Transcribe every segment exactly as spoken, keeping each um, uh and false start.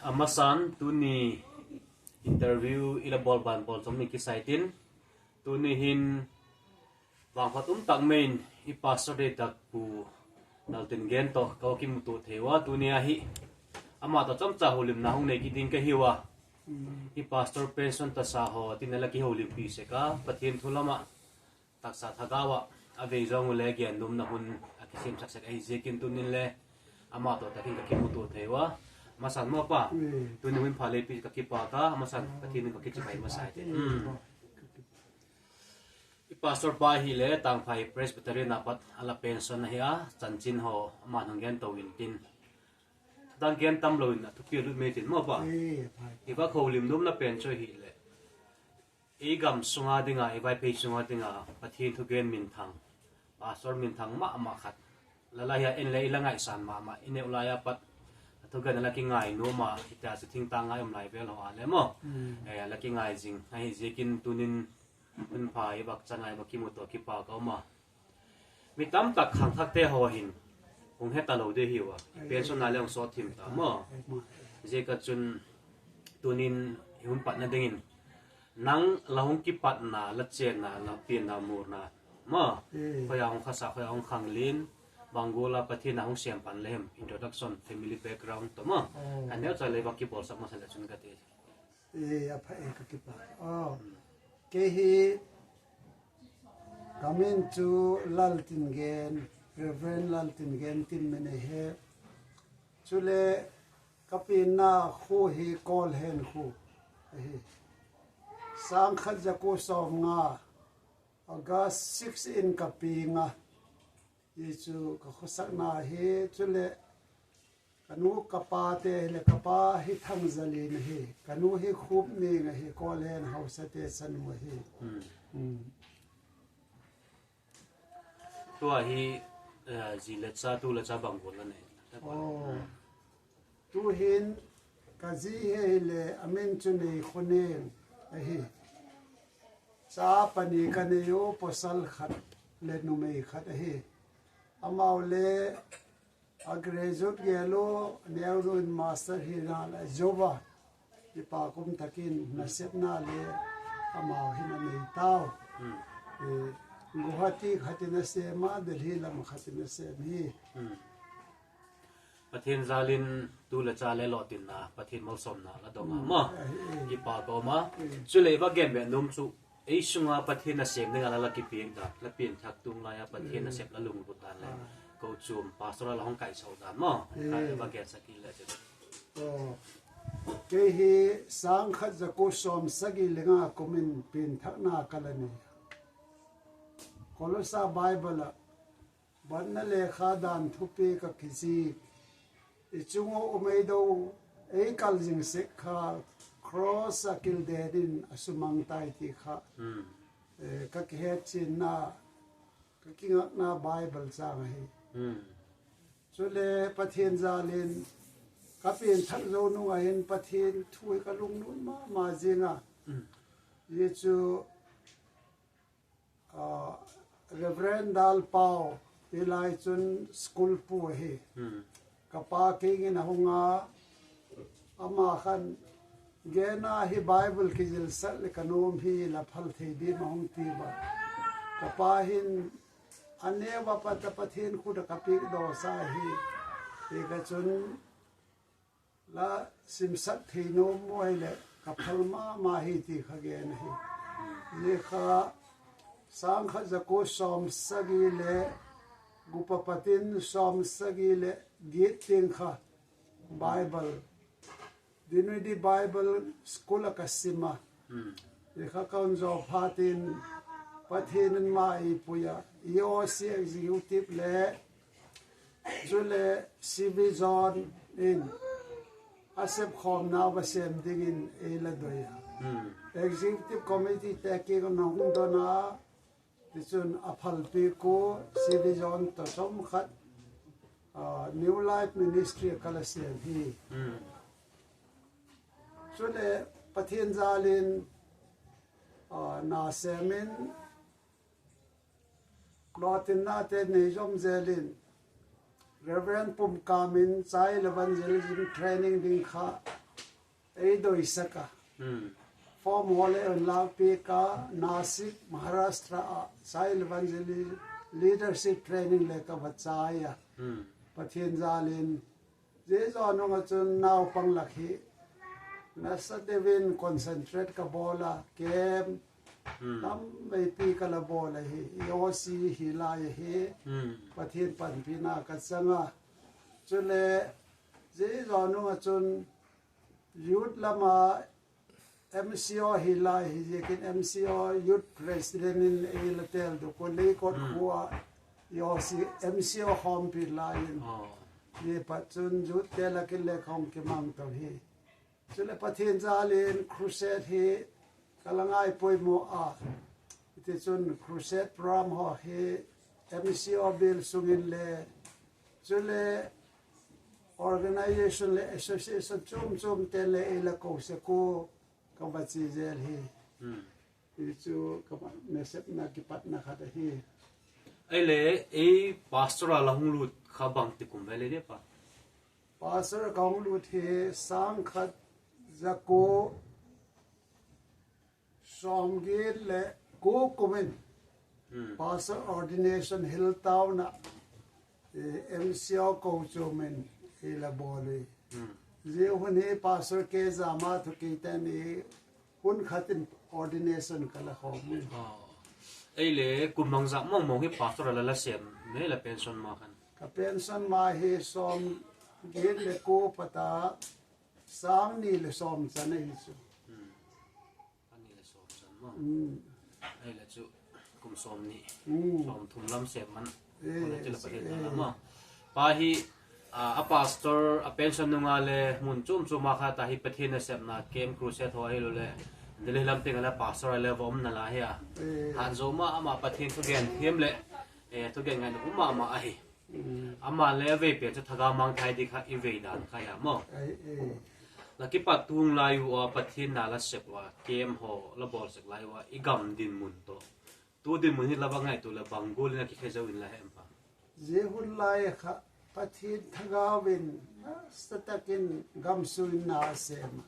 Amasan tuni interview ila bol ban bol chom ni kisai tin, tuni hin vangphat um tak main i pastor de tak pu Laltingen to ka kimuto theiwa, tuni ahi ama to chomcha holimna hung nei kiding ka hiwa. I pastor pension ta sa ho tin la kiholimpi se ka Pathen thu lama taksa thagawa a vei jong le gen num na hun a kisim sak sak ei je kin tunin le ama to takin ka kimuto theiwa. Masan mo pa, tuni hun pha le pi ka kipa ka, masan Pathen ka kichi pai masai te. I pastor pa hi le Tangphai Presbyterian a pat ala pension ahi a, chanchin ho ama hung gen to in tin. Dang gen tam lo in a thupi lut me tin mo pa. I va kholim num na pen cho hi le. I gam sunga dinga, i Vaiphei sunga dinga, Pathen thugen minthang, pastor minthang mama khat. Lala hia en le i la ngaisan mama, i neu laiya pat, a thugen la kingai numa, i ta si thing ta ngai um lai vel ho a le mo. Eh, la kingai jing, ahi jekin tunin, hun pha i vak changai va kimuto kipa ka uma. Mi tam tak khang thak te ho hin hung heta lo de hiwa. Pension na le hung sot thim ta mo. Jeka chun tunin i hun patna dingin nang la hung kipatna, la chenna, la pianna, murna mo. Khoya hung khasa, khoya hung khang lin, bangula Pathen a hung sem pan le hem, introduction, family background to mo. Kan neo cha le va kibol sak mo sa le chun ka ti. E, a pha e ka kipa. Oh. Kei hi ka min chu Laltingen, Reverend Laltingen tin min ahi. Chule ka penna khu hi Kolhen khu ahi. Sangkhat jako som nga, August six in ka peng a. Hi chu ka khosakna hi, chule ka nu ka pa te le ka pa hi Thangzalin ahi, ka nu hi Khupneng ahi, Kolhen hausa te chanu ahi. Hmm. Hmm. Tua hi, eh, ji le cha, tu le cha bang bol la nei. Oh. Tuhin ka ji hi le amin chu Neikhoneng ahi. Cha pani ka nei u, pasal khat le numei khat ahi. Amau le a graduate gel u, neo nu in master hi na la job a. Ipa kum takin nasepna le amau hin anei tau. Hmm. Eh, Guwahati khat in asem a, Delhi lam khat in asem hi. Hmm. Pathen jalin tu le cha le lolhinna, Pathen malsomna la dong a mo. Kipa ko ma. Chule va gen be nom chu, ei sunga Pathen nasem dinga la, la kipiak dan, la pianthak tung laiya Pathen nasep la lunglut dan le. Ko chum pastor la hung kai sau dan mo. Ka va gen saki le chu. Oh. Kei hi sangkhat jako som sagi le nga kumin pianthakna ka la nei. Kolosa Bible a Batna lekha dan thupi ka kijih. I chung u umei dou, ei kal jing sek kha, cross a kilden in a sumang tai ti kha. Hmm. Eh, ka kihet chinna, ka kingakna Bible chang ahi. Hmm. Chule Pathen jalin, ka pianthak jou nung ahin Pathen thu hi ka lunglut mama jing a. Hmm. Hichu, Ah, Reverend Dal Pau, hilai chun school pu ahi. Hmm. Ka pa keng in ahung a, ama khan, gena hi Bible kijil sah le ka nom hi la phal thei dim ahung ti ba. Ka pa hin, aneo a pat a Pathen khut a ka piak doh sa hi. Hi ka chun, la simsah thei nom mo ahile ka phal mama hi ti kha gen ahi. Lekha sangkhat jako som sagi le gup a pat in som sagi le get teng kha Bible, Dinwiddie Bible School a ka sim a. Hmm. Lekha ka hon jou phat in Pathen in ama eipui a, E O C executive le Chule C V John in a sep khomna va sem dingin ei la doi a. Hmm. Executive Committee te keng a hung don a, tichun a phalpi ko C V John to chomkhat, ah, New Life Ministry ka la sem hi. Hmm. Chule Pathen jalin, ah, na sem in, Lolhinna te nei jom jel in, Reverend Pumkam in Child Evangelism Training ding kha eidoisak a. Hmm. Form ho le eilahpeh a, Nasik, Maharashtra a Child Evangelism Leadership Training le kava chai a. Hmm. Pathen jal in, jeh jonung a chun naopang lah hi nasatah in concentrate kabol a, camp Hmm. tampi kala bol ahi, E O C hilai ahi, Hmm. Pathen panpina kachang a. Chule, jeh jonung a chun youth lam a M C O hilai ahi, jeh in M C O youth president in eila tel doh ko Leikot Hmm. kho a, E O C M C O khompi lai in. Oh. Jeh phat chun youth te lah a kile khong kimang to hi. Chule Pathen jal in crusade hi kala ngai poimo a. Hiti chun crusade program ho hi M C O bill sung in le, chule organization le association chom chom te le eila kou sek u kava chi jel hi. Hmm. Hichu kava nasepna kipatna khat ahi. Ahile, ei pastor a la hung lut kha bangti kum vele de pa? Pastor kahung lut hi sangkhat jako somget le ko kum in Hmm. pastor ordination Hill Town a, eh, M C O kou chom in eila bol u. Hmm. Jeh hun hi Pastor K Jama thu kei teni hun khat in ordination kala khom u. Oh. Ahile, kum bang jat mong mong hi pastor a la la sem, me la pension ma khan? Ka pension ma hi somget le ko pat a, sang ni le som chan ahi chu. Hmm. Sang ni le som chan ma. Hmm. Ahile chu, kum som ni. Hmm. Som thum lam sem man. Eh, Kona chu la Pathen eh. na la ma. Pa hi, a, a pastor, a pension nunga le mun chom chom a khat a hi Pathen nasepna camp crusade ho ahilou le, Delhi lam teng a le pastor a le va umna la hi a. Eh. Hat jo ma ama Pathen thugen thiam le, eh, thugen ngai na um ama ahi. Mm. Ama le vei pen chu thagau mangthai di kha i vei dan kha ya mo. Ai, eh. La kipat tung lai u a Pathen na la sep u a, camp ho la bol sek lai u a, i gam dinmun to. Tu dinmun hi la va ngaito le bang gol in a kikhe jou in la hem pa? Jeh hun lai kha Pathen thagau in nasatah in gamsung na asem.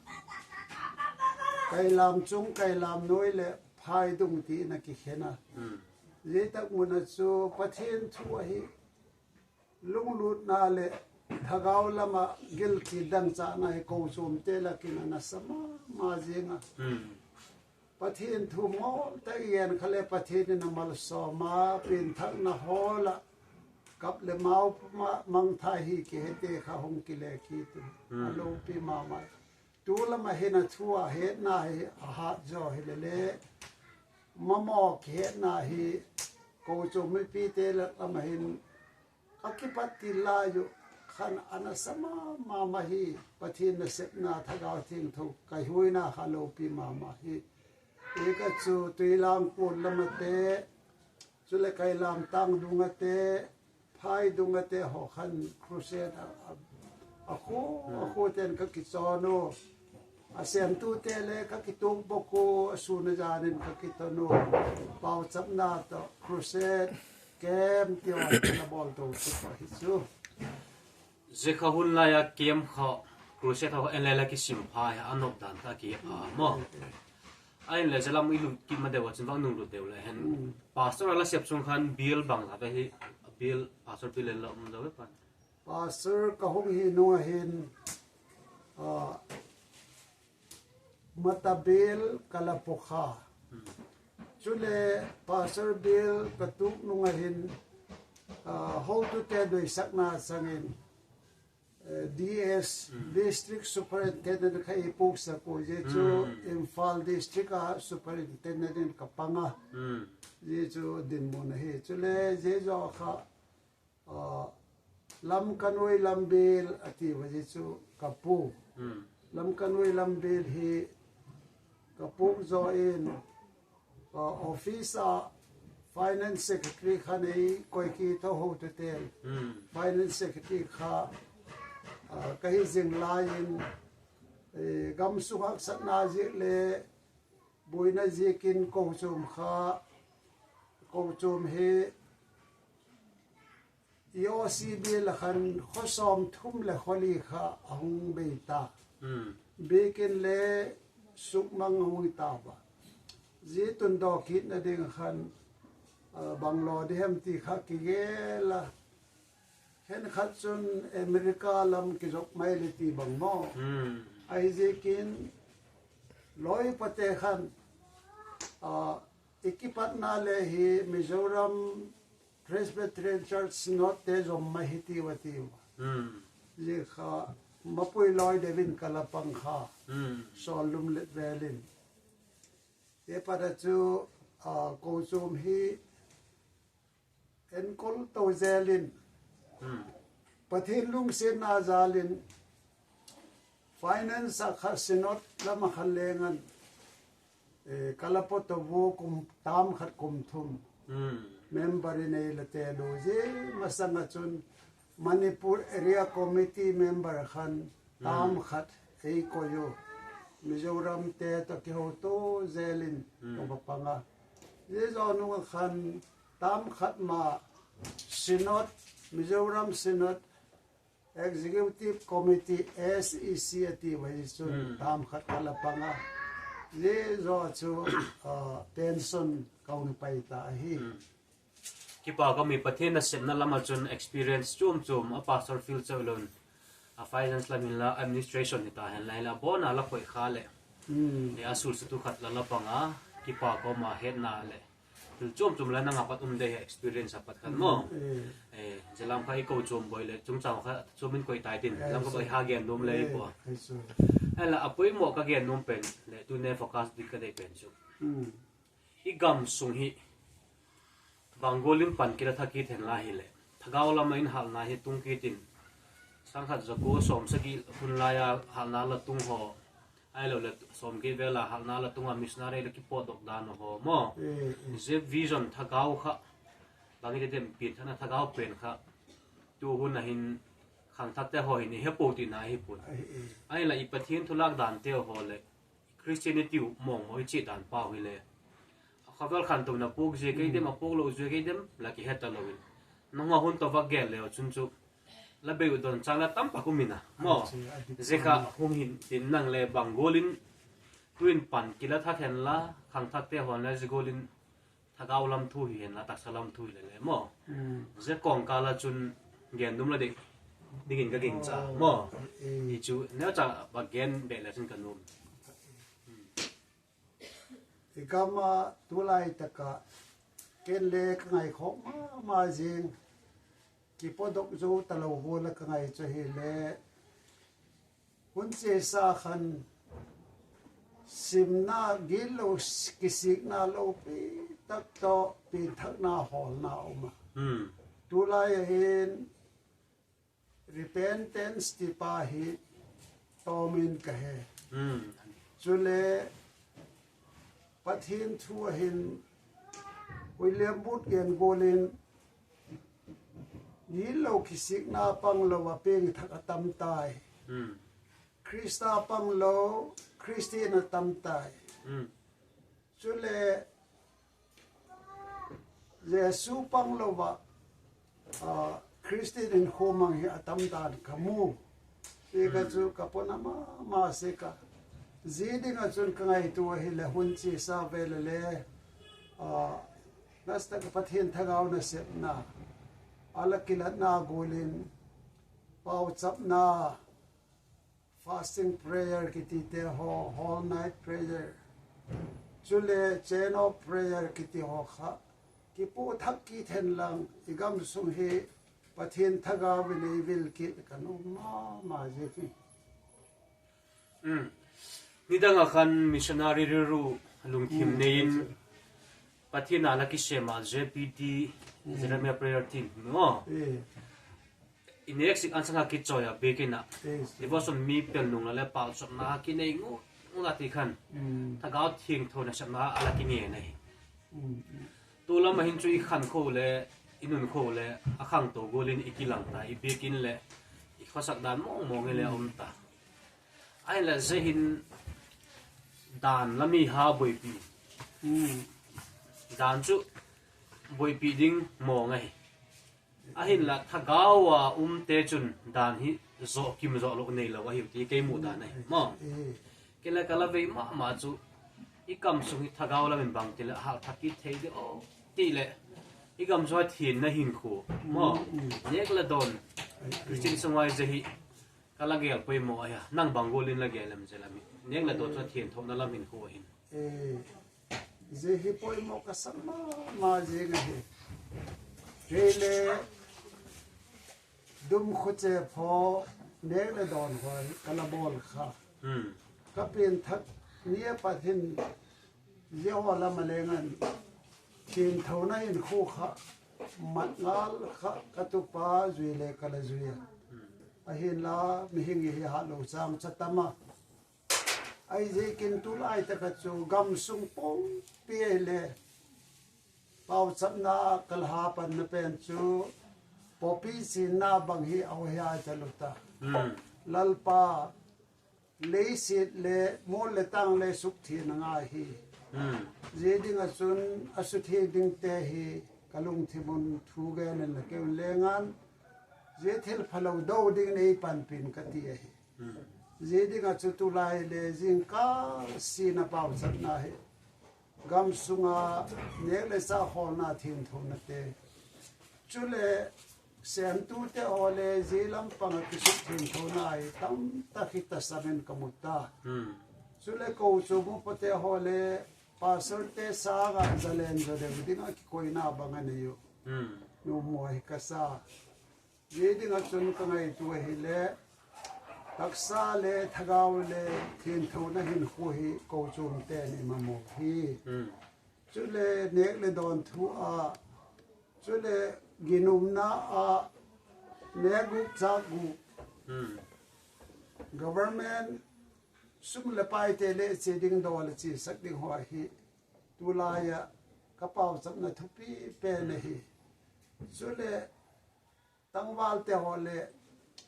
Kailam chung, kailam noi le phaidung ti na kikhen a. Hmm. Jeh tah mun a chu Pathen thu ahi. Lunglutna le thagau lam a gilkit dangchahna hi kou chom te lah a kin a nasa mama jing a. Hmm. Pathen thu mo tah i gen kha le Pathen in a malsom a, pen thakna ho lah a kap le mau ma, mangthai hi kihe te kha hung kile kit u. Hmm. A loupi mama. Tu lam a hin a thu a hetna hi a hat jo hi le le. Mamo kihetna hi kou chom mipi te lah a lam a hin ka kipat til lai u khan a nasa mama hi Pathen nasepna Thagau Theng thu ka huina kha loupi mama hi. Ika chu Tuilang pon lam a te, chule Kailam tang dung a te, phai dung a te ho khan crusade a, a, a khu, a khu ten ka kichon u. A semtu te le ka kitung bok u, a sun a jan in ka kiton u. Pauchapna toh crusade camp ti ho na bol to chu pa hi chu. Jeh kha hun lai a camp kha crusade ho en lai la kisim pha hi a nop dan ta ki pha mo. A in le jalam i lut kit ma deu a chun vang nung lut deu le hen. Mm. Pastor a la sep chung khan bial bang la ve hi, bial, pastor bial le la um deu ve pan. Pastor ka hung hi nung a hin, ah, Mata bial ka la pu kha. Hmm. Chule pastor bial ka tuk nung a hin, ah, houtute doisakna chang in, eh, D S, Hmm. District Superintendent kha i puisak u, jeh chu Hmm. Imphal District a Superintendent in ka pang a. Hmm. Jeh chu dinmun ahi. Chule jeh jo kha, ah, Lamkanui Lambial a ti va jeh chu ka pu. Hmm. Lamkanui Lambial hi ka pu jo in, ah, office a Finance Secretary kha nei koi kit u houtute. Hmm. Finance Secretary kha, ah, ka hi jing lai in, eh, gamsung haksatna jeh le, boina jeh kin kou chom kha, kou chom hi T O C B la khan kho som thum le kho li kha ahung bei ta. Hmm. Biakin le sukmang ahung ta ba. Zia tun dok kit na ding khan, ah, bang lo di hem ti kha kigel a. Hen khat chun America lam kijop mai le ti bang mo. Hmm. Ahi ziakin loi pate khan, ah, i kipatna le hi Mizoram Presbyterian Church Synod te zom mai hi ti va ti va. Hmm. Zia kha mapui loi devin ka la pang kha. Hmm. Sol lum let velin. Te pata chu, ah, ko chom hi enkol to zelin. Hmm. Pathen lungsetna jalin finance a kha Synod lama kha lengan, eh, ka la poto vo kum tam khat kum thum. Hmm. Member in ei la te lo zia masanga chun Manipur Area Committee member khan tam khat ei koi u. Mizoram te to kiho to zelin, hmm, to va panga. Zia zo nung khan tam khat ma Synod, Mizoram Synod Executive Committee, S E C a ti va hi chun, hmm, tam khat ka la panga. Zia zo chu, ah, pension ka hung pai ta ahi. Hmm. Kipa ka um e, Pathen nasepna lama chun experience chom chom, a pastor field chauh lon, a finance lam hin la, administration hi ta hen la, hi la, abon a la koi kha le. Hmm. E, a sul sutu khat la la panga, kipa ka um a hetna le. Thil chom chom la nang a pat um dei he experience a pat khat mo. Hmm, eh. E, zia lam kha i ko chom boi le, chungchang kha chom in koi tai tin, eh, lam kha boi ha gen nom le i po. Eh, so. Ai la, a poimo ka gen nom pen, le, tuni focus ding ka dei pen chu. Hmm. I gam sung hi, bang golin pan kila tha kit hen la hi le. Thagau lama in halna hi tung kit in. Sang khat za ko som sagi hun lai a halna la tung ho. Ai lo le som ke vela halna la tung a missionary le kipot dok dan ho mo. Eh, eh. Zia vision thagau kha. Bang i te dem pin thana thagau pen kha. Tu hun a hin khangthak te ho hin i he po ti na hi pun. Eh, eh. Ai la i Pathen thu lak dan te ho le. Christianity u mong mo i chi dan pau hi le. A khavel khan to na puk zia kei dem, a puk lo zia kei dem, la ki het ta lo in. Nang a hun to va gel le chun chu. La bei u don chang la tam pa kum in a. Mo. Ai, chi, a dik zia kha kum in. Hum hin tin nang le bang golin. Tuin pan kila tha khen la, khangthak te hon la zia golin. Thagau lam thu hi hen la, taksa lam thu hi le le mo. Hmm. Zia kong ka la chun gen dum la ding, dingin ka ging cha mo. Oh, eh. I chu, neo cha ba gen be la chun ka nom. I gam a tulai taka ken le ka ngai khom ma, ma zing. Kipodok zo ta lo ho la ka ngai chu hi le. Hun chesa khan simna gilo kisikna lopi tak to pin thakna holna um a. Hmm. Tulai a hin repentance ti pa hi tomin ka he. Hmm. Chule Pathen thu a hin William Booth gen golin gilo kisikna pang lo a peng thak a tam tai. Hmm. Krista pang lo, Christian a tam tai. Hmm. Chule Jesu pang lo va, ah, Christian in khomang hi a tam dan ka mu. Ti ka chu ka pon a ma, ma se ka. Zia ding a chun ka ngaitu a hi le hun chesa ve le le, ah, nasta ka Pathen thagau nasepna. A la kilatna golin, pauchapna, fasting prayer kiti te ho, whole night prayer. Chule chain of prayer kiti ho kha. Kipu thak kit hen lang, i gam sung hi Pathen thagau in ei vil kit ka nom ma, ma zia hi. Hmm. Nidang a khan missionary rilru lungthim nei in Pathen a la kisem a Z P T, Jeremiah prayer team, no? Eh. I next week an sanga kichoi a biakin a. Yes. Devotion mi pel nung la le palchopna kinei ngu, ngu la ti khan. Mm. Thagau Thiangtho nasepna a la kinei na hi. Mm. Tu lam a hin chu i khan kho le, i nun kho le, a khangtou golin i kilang ta, i biakin le, i khosak dan mong mong le um ta. Ai la ze hin dan la mi ha boipi. Mm. Dan chu boipi ding mong ahi. Ahinla thagau a um te chun dan hi jo kim jo lo nei lo ahi ti kei mu dan ahi. Mo. Kei la ka la vei mama chu i kam sung hi thagau lam in bang ti le hal thak ki thei de o ti le i kam sung a thin na hin khu. Mo. Nek la don. Christian sung wai je hi ka la gel poi mo ahi. Nang bang gol in la gel lam je lam hi. Nek la don chu thin tho na lam hin khu hin. Eh, je hi poimo ka sa mama jeng ahi. Kei le dum khu che pho nek le don hoi ka la bol kha. Hmm. Ka pen thak nia pat hin je ho la ma le ngan thin tho na hin khu kha mat ngal kha ka tupa jui le ka la jui a. Hmm. Ahinla mihing hi ha lo chang cha tama. Ahi je kin tulai taka chu gam sung pumpi le pauchapna ka la ha pan na pen chu popi chinna bang hi au hi ai ta lu ta. Hmm. Lalpa leiset le mol le tang le suk thi na ngai hi. Hmm. Je ding a chun a su thi ding te hi ka lung thi mun thu ge nen la ke un le ngan. Je thil phalo do ding nei pan pin ka ti ahi. Hmm. Je ding a chu tulai le jingkah sina pauchapna hi. Gam sunga nek le sa holna thin tho na te. Chule semtu te ho le je lam pang a kisuk thin tho na hi tam ta khi ta samen ka mu ta. Hmm. Chule ko chu mu pa te ho le pastor te sa ga zalen zo de ding a ki koi na bang a ne yo. Hmm. Nu mo hi ka sa. Ye ding a chun ka ngaitu ahi le, taksa le, thagau le, thin tho na hin khu hi, ko chum te ni ma mo hi. Hmm. Chule nek le don thu a, chule ginum na a, nek guk chak guk. Hmm. Government sum le pai te le che ding do le che sak ding ho hi. Tulai a ka pauchapna thupi pen ahi. Chule tangval te ho le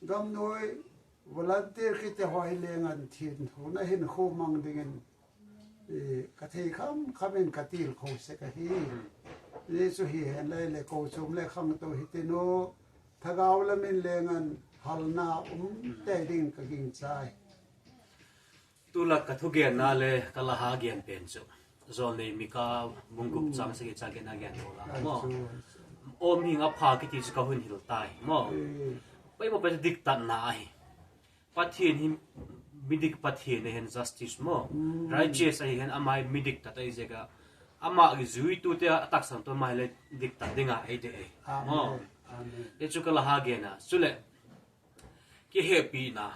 gamnoi volunteer ki te ho hi le ngan thin tho na hin khu mang ding in, eh, ka thei kham kham in ka til kho se ka hi. Ni chu hi hen lai le ko chum le khang to hi te no thagau lam in le ngan halna um te ding ka ging chai. Tulai ka thugenna le ka la ha gen pen chu. Jolnei Mika bung gup chang sagi chang kena gen lo la. Mo. Om hing a pha kiti chu ka hun hil tai. Mo. Pai mo pai chu diktatna ahi. Pathen hi midik Pathen ahi hen justice mo. Righteous ahi hen ama hi midik tat ahi jeh a. Ama ki jui tu te a taksang tu ama hi le diktat ding a ei de ei. Mo. Amen. Te chu ka la ha gen a. Chule. Ki happy na.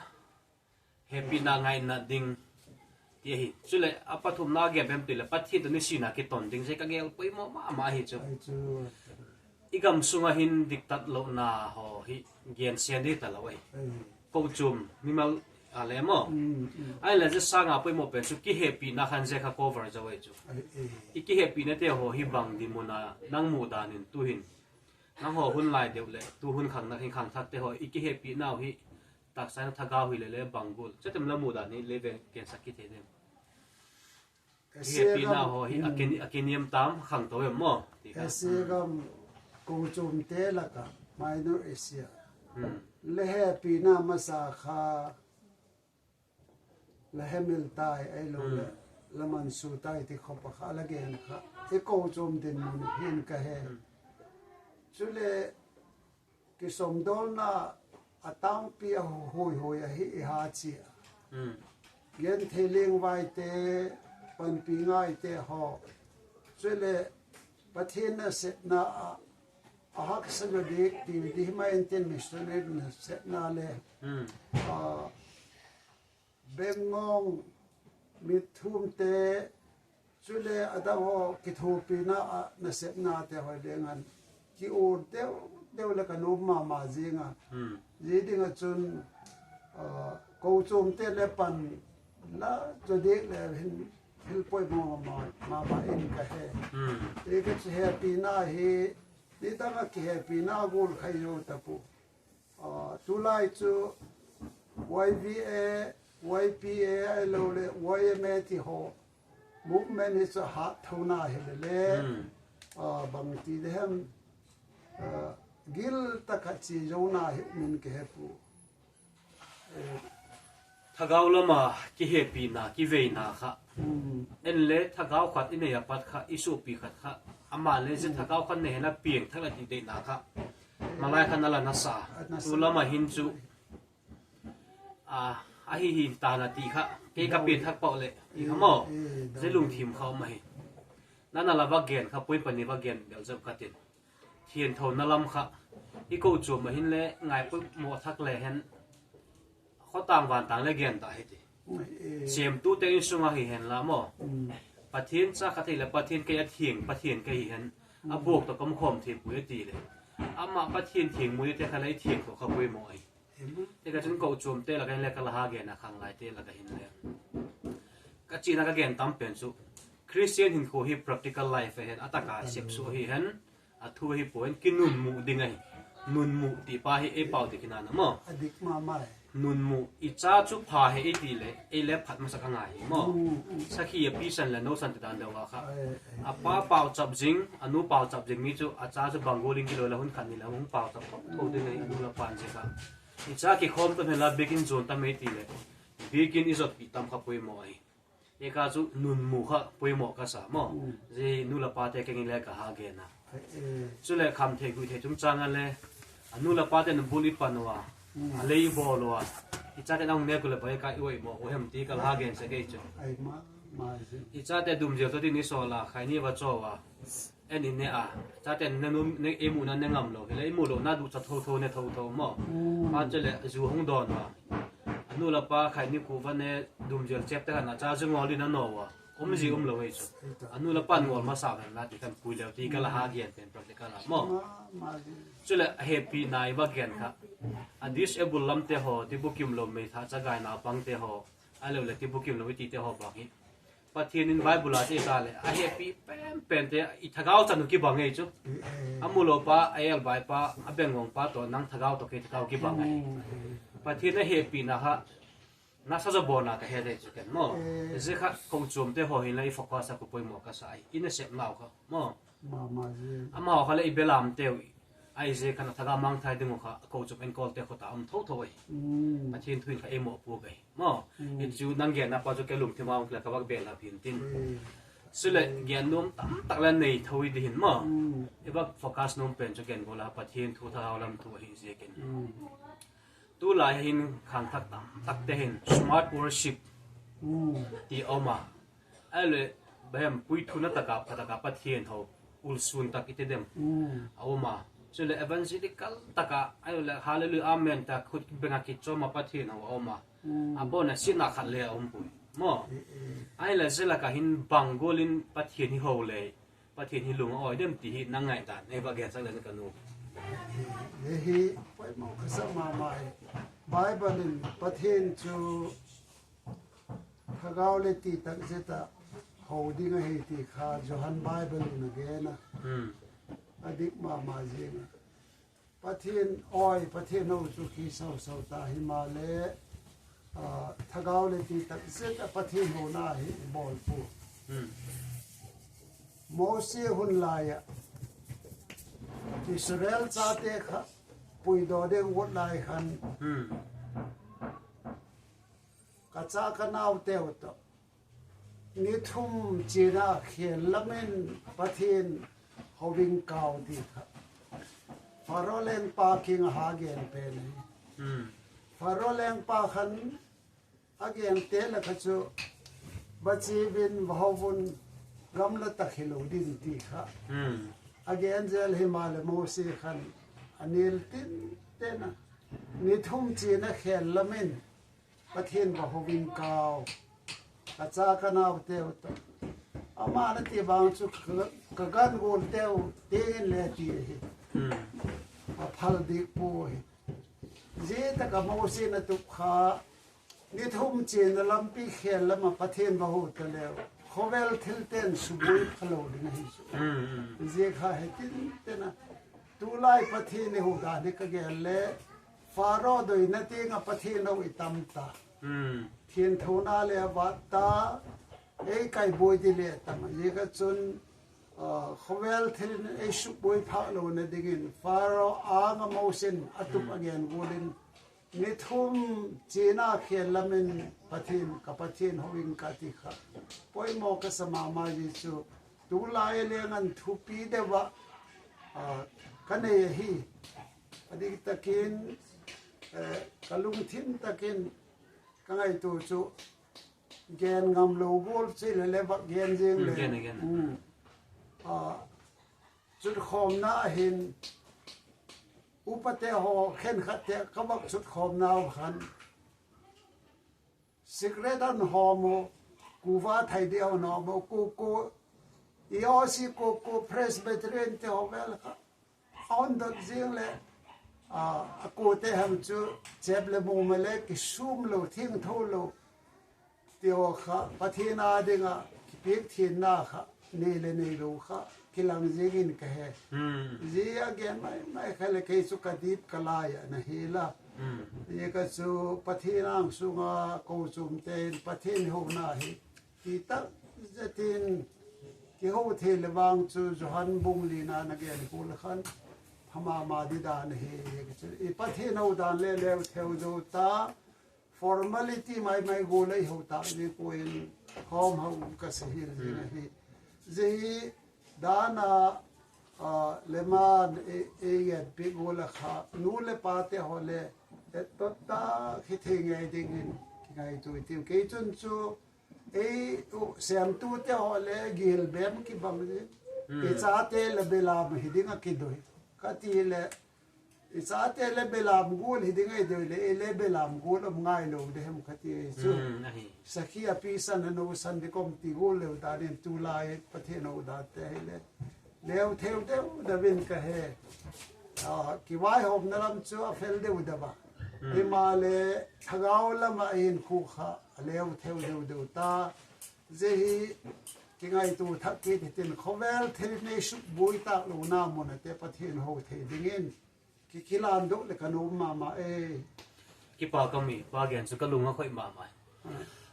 Happy na ngaina ding ti ahi. Chule, a pathum na gen bem ti le, Pathen to ni sina kiton ding, sei ka gel poimo mama ahi chu. Ai chu. I gam sunga hin diktat lo na ho hi, gen sen di ta lo ahi. Ai. Ko chum, mimal a le mo. Mm, mm. Ai le je sanga poimo pen chu ki happy na khan je kha cover jo ahi chu. Ai, ai. I ki happy na te ho hi bang di mo na, nang mu dan in tu hin. Nang ho hun lai deu le, tu hun khang na hin khang thak te ho, i ki happy na ho hi, Taksa na thagau hi le le bang bul. Chatem la mu dan hi le ve ken sak ki thei dem. Asia happy na gam, ho hi, hmm, a ken, a keniam tam khang to em mo. Ti kha. Asia gam ko chum te la ka, Minor Asia. Hmm. Le happy na masa kha, la hemil tai, ai lo le, hmm, la man su tai ti kho pa kha, la gen kha. I ko chum din mun hin ka he. Hmm. Chule, kisomdolna a tampi a huihui ahi i ha chi a. Hmm. Genthei lengvai te, panpi ngai te ho. Chule Pathen nasepna a, a haksa jo dik ti di hima Indian missionary nasepna le. Hmm. A, Bengong, mitthum te, chule adang ho kithopina a nasepna te ho le ngan ki-ur deu deu le ka nom mama jing a. Hmm. Ji ding a chun, ah, ko chom te le pan la cho dek le hin hil poimo mama, mama in ka he. Hmm. Te ka chi happy na hi, ni dang a ki happy na gol khai jo ta pu. Ah, tulai chu Y V A, Y P A ahilou le Y M A ti ho movement hi chu hat thona hi le le. Hmm. Ah, bang ti de hem, ah, Gil taka chi jona hi min ke he pu. Eh, Thagau lama kihepina, kiveina kha. Hmm. En le thagau khat i nei a pat kha, i supi khat kha. Ama le je thagau khat nei hena pieng thak la ti deina kha. Malai khan ala nasa. Ala nasa. Tu lama hin chu. A, ahi hi ta na ti kha. Kei ka pieng thak pau le. I kha mo. Eh, eh, je lungthim kha ma hi. Nana la va gen kha, point pani va gen bel jop kha tin. Thian tho na lam kha. I ko chu ma hin le ngai pu mo thak le hen. Khotang vantang le gen ta hi ti. Eh. Siam tu te in sunga hi hen la mo. Mm. Pathian cha kha thei le Pathian ke a thiang, Pathian ke hi hen. A buak to kam khom thei pu e ti le. Ama Pathian thiang mu te kha le thiang to kha pui mo ai. Amen. Te ka chun ko chom te la ka le ka la ha gen a khang lai te la ka hin le. Ka china ka gen tam pen chu. Christian hin ko hi practical life hen, ataka sep su hi hen. A thu hi poi, kinunmu ding ahi. Nunmu ti pa hi ei pau ti kinana mo. A dik mama e. Nunmu, i cha chu pha he i ti le, ei le phat masa ka ngai mo. Mm, mm. Sakhi a pi san le no san ti dan deu a kha. Ai, ai, a pa ai. Pau chap jing, a nu pau chap jing mi chu, a cha chu bang go ling kilo la hun khan ni la hun pau chap tho ding ahi, a nu la pan je kha. I cha ki khom to he la bikin zon ta me ti le. Bikin i zot pi tam kha poi mo ahi. Eka chu nunmu kha poimo ka sa mo. Mm. Ji nu le pa te keng le ka ha gen a. Eh, eh. Chule kham thei gui thei chung chang a le. A nu le pa te nun bul i pan wa. Mm. A lei bol wa. I cha te nang ne ku le bai ka i oi mo, o hem ti ka la ha gen se kei chu. Ai ma, ma ji. I cha te dum jel to ti ni so la, khai ni va cho wa. En in ne a, chaten ne num, ne imu na ne ngam lo, hile imu lo na du cha tho tho ne tho tho mo. Mm. Pa chule ju hung don wa. A nu le pa khai ni ku va ne dum jel chep te khan a cha ju ngol in a no wa. Um ji um lo wei chu. A nu le pa ngol ma sa na ti kan pui le ti ka la ha gen pen practical a mo. Ma, ma ji. Chule a happy nai va gen kha. A disable lam te ho, ti bukim lo mei tha cha gai na pang te ho. A lo le ti bukim lo ti te ho ba hi. Pathian in Bible a che ta le, a happy pen pen te, i thagau chan u kibang ei chu. A mu lo pa, a el bai pa, a beng ngong pa to, nang thagau to kei thagau kibang ei. Pathian a happy na ha, na sa jo bona ka he dei chu ken mo. Eh. Je kha ko chom te ho hin la i focus a ko poimo ka sa ai. I na sep nau kha mo. Ma, ma ji. Ama ho kha le i belam teu. Ai je khan a thaga mang thai ding u kha, ko chom enkol te kho ta um tho tho ai. Mm. Pathian thu in kha ei mo pu kai. Mo, mm. I chu nang gen na pa chu ke lungthim a ong kila ka bak bel a phin tin. Mm. Sule gen nom tam tak la nei tho i di hin mo. Mm. I bak focus nom pen chu gen go la Pathian thu thagau lam thu hi je ken. Mm. Tu lai hin khang thak tam tak te hin smart worship. Mm. Ti oma. Ai le, bahem pui thu na taka, pha taka Pathian ho, ul sun tak i te dem. Mm. A oma. Chule evangelical taka, ai le, hallelujah, amen ta, khut benga ki choma Pathian ho, a oma. Mm. A bona sina khat le a um pui. Mo. Eh, eh. Ai le, zela ka hin bang golin Pathian hi ho le, Pathian hi lung a oi dem ti hi nang ngai dan, ei va gen sak le ka nu. Eh, eh, hi, poimo ka sa mama e. Bible in Pathian chu Thagau le ti tak zeta ho ding ahi ti kha Johan Bible in a gen a. Hmm. A dik mama jing a. Pathian oi, Pathian ho chu khi sau sau ta hi ma le, ah, thagau le ti tak zeta Pathian ho na hi bol pu. Hmm. Mose hun lai a Israel chate kha puidoh ding ut lai khan. Hmm. Ka cha ka nau teu to. Ni thum china khel lamin Pathian hovin kau ti kha. Pharaoh lengpa king a ha gen pen hi. Hmm. Pharaoh lengpa khan a gen te la kha chu va chi vin va ho vun gamla tak hi lo din ti kha. Hmm. A gen zel hi ma le Mose khan a nil tin te na. Ni thum china khel lamin Pathian va hovin kau. Ka cha ka nau teu to. Ama na ti vang chu ka, ka gan gol teu tin le ti hi. Hmm. A phal dik pu hi. Zeta ka Mose na tup kha. Ni thum china lampi khel lama Pathian va ho ta leu. Khovel thil ten subui pha lo ding ahi chu. Hmm, hmm. Zia kha he tin te na. Tulai Pathian i ho dan hi ka gel le. Pharaoh doina tinga Pathian ho i tam ta. Hmm. Thian thona le a vat ta. Ei kai boi ti le tam. Zia ka chun Khovel thil in ei suboi phah louna dingin Pharaoh anga Moses in atup agen gol in, ni thum china khel lamin Pathen, ka Pathen houin kati kha. Poimo kasa mama ji chu, tulai lengan thupi deuva kanei ahi. Adiktakin, kalungthim takin kangaito chu, gen ngam lou gol chu le le vak gen jing le. Gen, gen. Chutkhomna ahin, upate ho khenkhat te kavak chutkhomna u khan, cigarette an hom u, kuva thei deu no mo, ku ku, E O C ku ku, Presbyterian te ho vel kha, ahon dot jing le, a, a ku te ham chu, chep le mu ma le, kisum lou, thingtho lou, ti ho kha, Pathen a dinga, kipek thenna kha, nei le nei lou kha, kilang jingin kahe. Ji a gen mai, mai kha le kei chu kadip kalai ana hi la. Ji ka chu Pathen angsunga kochom ten Pathen houna hi. Kitak jetin kihou thei le vang chu Johan bung lina na gen kul khan. Phama ma di dan hi. Ji ka chu i Pathen hou dan le leu theu jou ta. Formality mai mai gol ei hou ta ji ko in khom hou ka sahil ji na hi. Ji hi dana, a, leman e, e yet pi gol a kha nu le pa te ho le e tot ta khi thei ngai dingin kingaito tiu. Kei chun chu ei u semtu te ho le gil bem kibang ji. E chate le belam hi dinga kidoi. Kati le I chate le belam gol hi ding ahi deu le, i le belam gol um ngai lou de hem kati chu. Sakhi a pi san a nou san di kom ti gol leu ta din tulai Pathen hou dan te hi le. Leu theu deu da vin kahe. A, kivaihomna lam chu a fel deu da ba. Ima le thagau lam a hin khu kha a leu theu deu deu ta. Ji hi kingaito thak kit hitin khovel thil nei suboi tak louna mun a te Pathen hou thei dingin. Ki, kilan doh le ka nom mama e. Kipa ka mi, pa gen chu ka lung a khoi mama.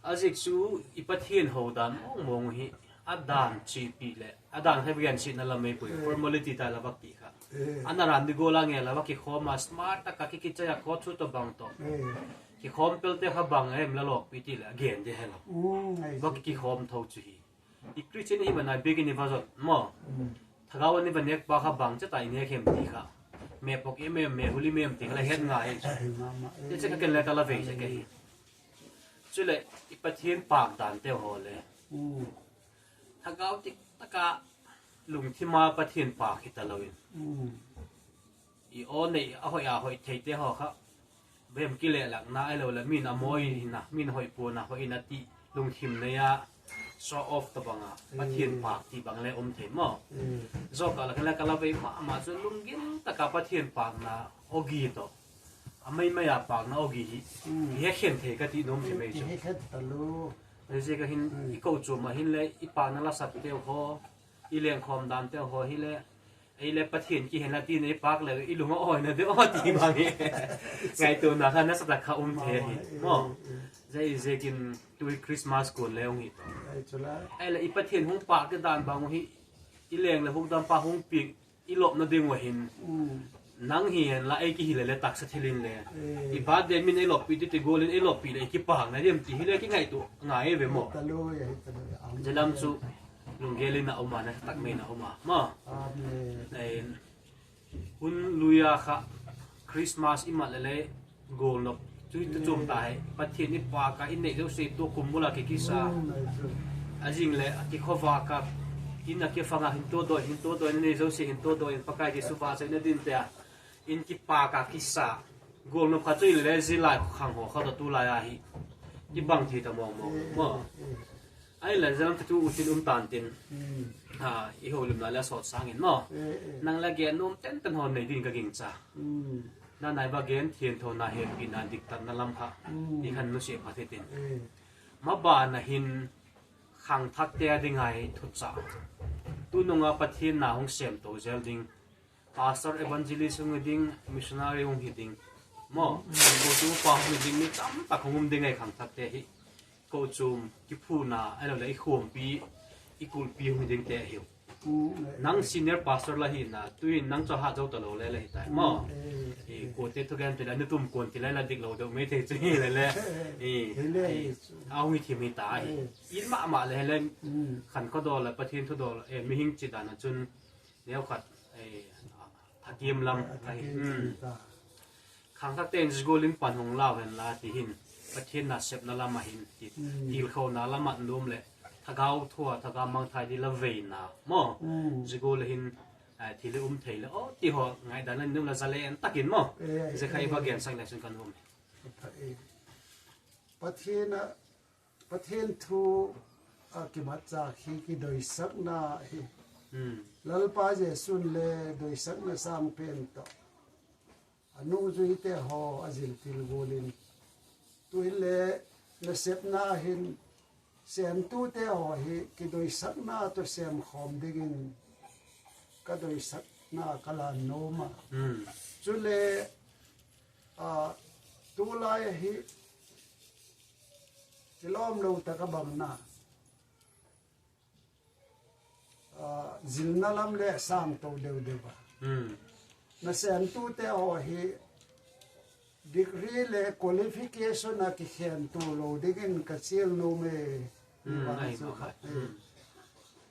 A jik chu i Pathen hou dan mong mong hi, a dan chi pi le, a dan hai gen chi na la mei pui, formality ta la vak ki kha. Ana ran di gola nge la vak ki khom a smart ta ka ki ki chaya kho chu to bang to. Ki khom pel te kha bang em la lok pi ti le, a gen de he lo. Vak ki khom tho chu hi. I Christian hi mana big in i va jot mo. Thagau ni va nek pa kha bang cha tai nek hem ti kha. Me pok em em, me huli me em ti kha la het ngai. Ti cha ka ken le ka la vei cha ke hi. Chule i Pathen pak dan te ho le. Thagau tik taka lungthima Pathen pak hi ta lo in. I o nei a hoi a hoi thei te ho kha. Vem kile lak na ai lo le min a moi na, min hoi pu na hoi na ti lungthim nei a show off ta banga Pathen pak ti bang le um thei mo. Zo ka la ka la ka la vei ma ma chu lunggim taka Pathen pak na ogi to. A mai mai a pak na ogi hi. He khen thei ka ti nom thei mai chu. He khen ta lo. Ni je ka hin i ko chu ma hin le i pak na la sat te ho. I leng khom dan te ho hi le. Ei le Pathen kihen a ti nei pak le i lung a oi na de o ti bang hi. Ngaito na kha na sa ta kha um the hi. Mo. Jai je kin tu Christmas kon le ong hi to. Ei le i Pathen hung pak ke dan bang hi. I leng le hung dan pa hung pi i lop na ding wa hin. Nang hi hen la ei ki hi le le tak sa thilin le. I birthday min ei lop pi ti ti golin ei lop pi le ki pak na dem ti hi le ki ngaito ngai ve mo. Jalam chu. Lunggel in a um a, na tak mai na um a. Ma. Amen. Hun lui a kha Christmas i mat le le gol nop. Chu ta chom ta hai. Pathen i pak a i nei jouse to kum bula ki kisa. A jing le a ki khova ka in a ki fanga hin to doi, hin to doi, nei jouse hin to doi, Pakai Jesu va sai na din te a. In ki pak a kisa. Gol nop kha chu i le le ji lai khang ho kha to tu lai a hi. Ki bang thi ta mong mong. Ma. Ai la jam tu u tin um tan tin. Ha, i ho lim na la sot sang in no. Nang la gen nom ten ten hon nei din ka ging cha. Na nai ba gen thien tho na he pi na dik tan na lam kha. I khan nu se pha the tin. Ma ba na hin khang thak te a ding ai thu cha. Tu nung a Pathen na hung sem to jel ding. Pastor, evangelist hung hi ding, missionary hung hi ding. Mo, ko chu pa hung hi ding, mi tam tak hung um ding ai khang thak te hi. Ko chu ki phu na, ai lo le i khom pi, i kul pi hung hi ding te hi. Nang senior pastor la hi na, tuin nang chu hat jou talou le la hi tai mo. I kote thugen ti la, ni tum kon ti la la dik lou deu mai thei chu hi le le. I, a hung hi thim hi ta hi. In ma ma le le. Khan kho dol la, Pathen thu dol, eh, mihing chi dan a chun neo khat, eh, thakim lam a hi. Khangthak ten zgolin pan hung lau hen la ti hin, Pathen nasepna lam a hin ti, tilkhouna lam a nom le, thagau thua, thagau mangthai di la veina mo. Zgol hin, eh, thil um thei le, o, ti ho, ngaidan la nom la zalen takin mo. Ze khai va gen sang le sun kan um. Pathen a, Pathen thu a kimatcha khi kidoisakna hi. Lalpa Jesun le doisakna sangpen to. Anungjui te ho ajil tilgulin. Tuin le nasepna hin semtu te ho hi kidoisakna to semkhom dingin kadoisakna kalan nom a. Chule, a, tulai hi kilom lou taka bang na. A, zilna lam le sang to deu deu a. Nasemtu te ho hi degree le qualification a kikhen to lou dingin ka chil nom e.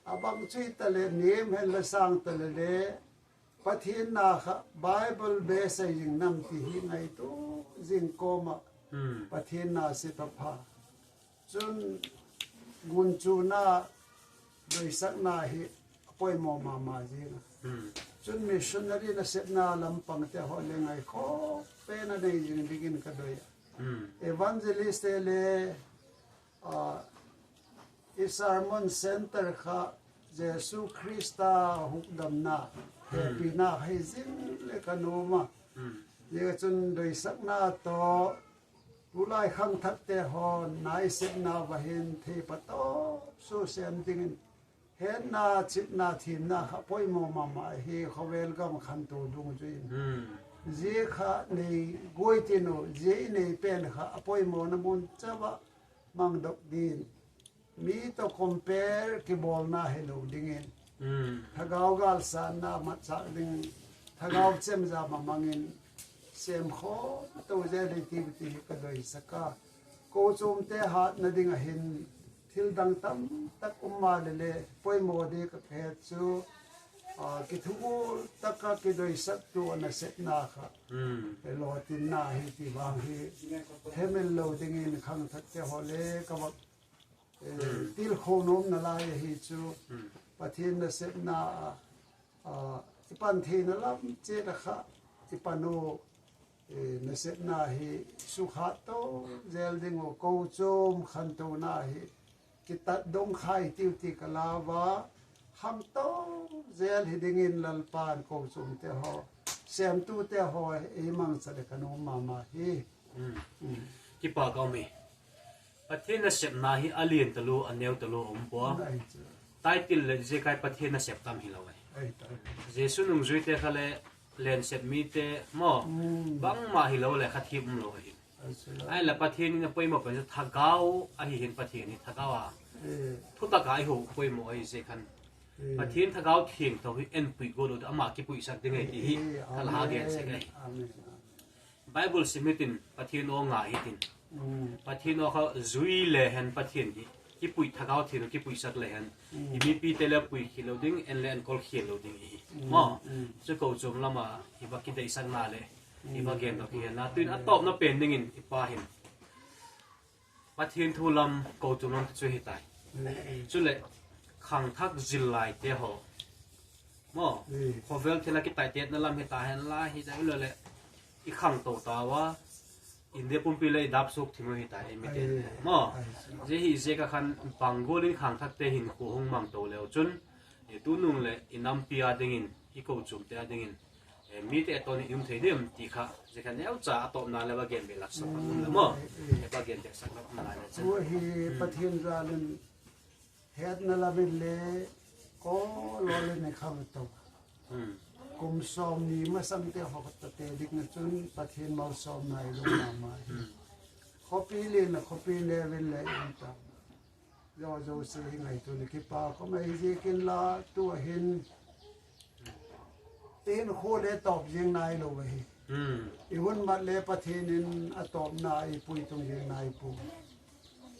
Abang chu ta le nem hen la sang ta le le Pathen na kha Bible be sai jing nam ti hi ngaitu jing koma Pathen na se ta pha. Chun gunchuna doisakna hi apoimo mama jing. Chun missionary nasepna lampang te ho le ngaikho pen a nei jing dingin kadoi a. Evangelist te le, a, i sermon center kha Jesu Christa hukdamna, hepina hai jing le kanom a. Jeh chun doisakna to, tulai khangthak te ho nasepna va hin thei pa to, su sem dingin, hetna, chitna, thimna kha poimo mama hi khovel gam khantou dungjuiyin. Jeh kha nei goi tin u, jeh i nei pen kha apoimo na mun chauva mangdoh din. Mi to compare kibolna hilou dingin. Thagau galsanna matchah ding, thagau chemjam a mangin, semkhom to jel hi ti, ti hi kadoi saka. Kochom te hatna ding a hin, thil dang tamtak um ma le le, poimo di ka phet chu, a, kithu taka kidoisak tu a nasepna kha. Lotinna hi ti vang hi, hemil lou dingin khangthak te ho le ka va Eh, tilkhou nomna lai ahi chu, Pathen nasepna a, a, i pan theina lam chet a kha, i pan u, eh, nasepna hi sukha to jel ding u, kochom khantouna hi, kitat dong khai tiu ti ka lau va, khangtou jel hi dingin Lalpan kochom te ho, semtu te ho, i mangcha le kanom mama hi. Kipa ka um e. Pathen nasepna hi alen talou, aneo talou um poi. Title le jeh kai Pathen nasep tam hilou e. Jesu nungjui te kha le lensep mite mo. Bangma hilou le khat hi umlou ahi. Ahinla Pathen in apoimo pen chu thagau ahi hin Pathen hi thagau a. Thutaka eiho poimo ahi jeh khan. Pathen thagau thengtho hi eipui go lou, ama kipuisak ding ahi ti hi. Thal ha gen sek ahi. Bible sim hitin, Pathen o ngai hitin. Pathen o kha jui le hen Pathen hi. Kipui thagau theng u kipuisak le hen. I mipi te le pui khel lou ding, en le enkol khel lou ding hi. Mo, chu kochom lama, i va kideisakna le. I va gen to kihen na. Tuin atopna pen dingin, i pa hin. Pathen thu lam, kochom lam chu hitai. Chule, khangthak jil lai te ho. Mo, khovel thila kitai tetna lam hita hen la, hita ilo le, i khangtou tauva, India pumpi le i dap suk thim u hita, i miten. Mo, jeh hi jeh a khan panggol in khangthak te hin khu hung mangtou leu chun, i tunung le, i nampi a dingin, i kochom te a dingin, eh, mite atoni um thei dem ti kha, jeh kha neocha atopna le va gen be lak sak um le mo. Eh, va gen be sak lak um le chun. Tua hi Pathen jal in hetna lam in le ko lo le ne kham to. Kum som ni masang te ho ta te dik na chun Pathen malsom na i lung na ma hi. Khopi le na khopi le vil le in ta. Jo jo se hi ngaito ni kipa ko mai ji kin la tu hin. Tin khu le top jing nai lo hi. Hmm. I hun mat le Pathen in a top na i pui tung jing nai pu.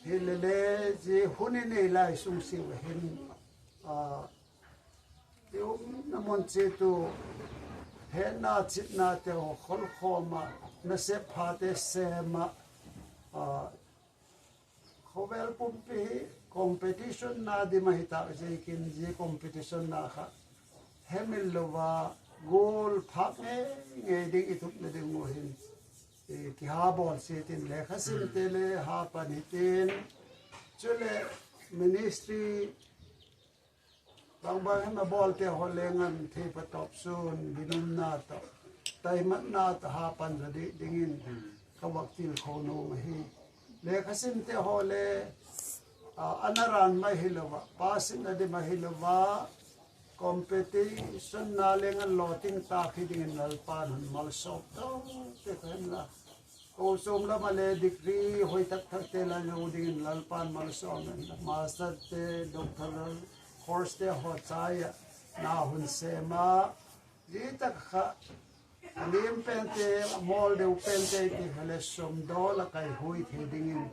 Hi le le ji hun i nei lai sung si wa hin. A, i um na mon che tu he na chit na te ho khol khoma na se pha te se ma. A, Khovel pumpi hi competition na di ma hi ta je kin je competition na kha. Hemil lova goal phak nge nge ding i tup na ding mo hin. E, ki ha bol se tin le kha sim te le ha pan hi tin. Chule ministry Bang bang hin a bol te ho le ngan thei pa top sun, binum na to, tai mat na to ha pan ra di ding in, ka vak til kho no ma hi. Le kha sim te ho le, a, ana ran mai hi lo va, pa sin na di mai hi lo va, competition na le ngan lo ting ta khi ding in Lalpan hun mal sok to, te kha hin la. Ko som lama le degree hoi tak tak te la lo ding in Lalpan malsom in master te, doctoral course te ho chai a na hun sema. Ji tak kha a lim pen te, a mol deu pen te ti kha le som do la kai hui the ding in,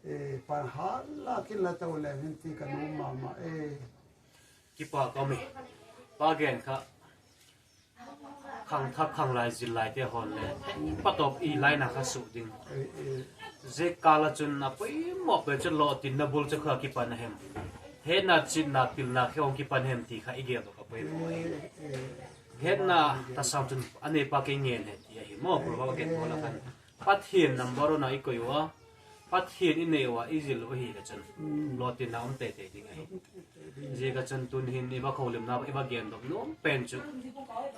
e, pan ha la kin la to le hin ti ka nu mama e. Kipa ka mi. Pa gen kha. Khang thak khang lai zil lai te hon le. Patop i lai na kha su ding. Zek kala chun na poi mo pe chu lo tin na bul chu kha kipan hem. He na chin na pil na khe ong kipan hem ti kha i gel to ka poi mo. He na ta sam chun ane pa ke ngen he ti a hi mo pro ba ke mo la khan. Pathian number one a i koi wa. Pathian i nei wa i zil u hi le chun. Lo tin na um te te ding a hi. Ziaka chun tun hin i va kholim na, i va gen dok nom pen chu.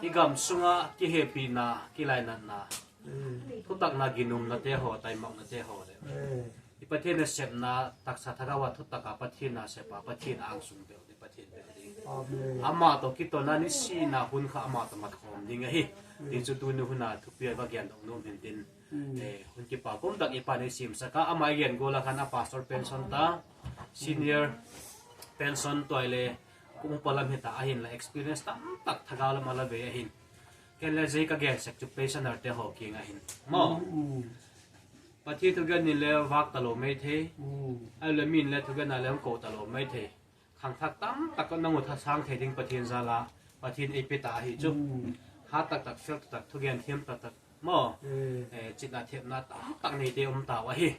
I gam sunga kihepi na, kilainat na. Thutak na ginum na te ho, taimak na te ho le. I Pathen na sep na, taksa thagau a thutak a Pathen na sep a, Pathen a angsung bel di, Pathen bel di. Ama to kito na ni si na hun kha ama to mat khom ding a hi. Ti chu tuni hun a thupi a va gen dok nom hin tin. Eh, hun kipa kum tak i pa nei sim saka, ama i gen gola khan a pastor pension ta, senior pension toi le, kum palam hita ahin la experience tam tak thagau lam ala ve ahin. Ken le zei ka gen sek chu pensioner te ho king ahin. Mo. Pathen thu gen ni le vak ta lo mai thei. Ai le min le thu gen na le ko ta lo mai thei. Khang thak tam tak ko nang u tha sang thei ding Pathen jal a, Pathen ei pe ta ahi chu. Ha tak tak, fel tak tak, thugen thiam tak tak. Mo, eh, chitna thiamna tam tak nei te um ta u ahi.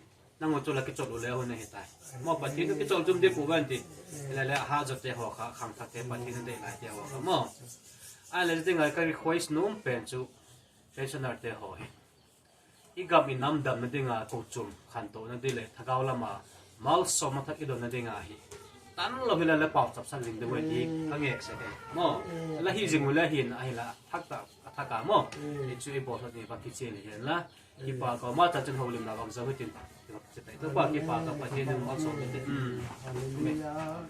Nang u chu la kichol u le hun ahi tai. Mo, Pathen u kichol chum de pu ban ti. Le le ha jat te ho kha, khang thak te Pathen de lai te ho kha mo. Ai le te ngai ka request nom pen chu pensioner te ho hi. I gam i nam damna dinga kochum khantohna ding le thagau lama malsomna thak i donna dinga hi. Tan lo hi la le pau chapsak ding ding hi ka ngek se ke. Mo, la hi jing u le hin ahi la thak ta, a thak a mo. I chu i bol thot ni va kichel hi la. Kipa ko ma ta chun holim na vang sa hu tin. Kipa ko Pathen in malsomna te. Hmm. Hallelujah.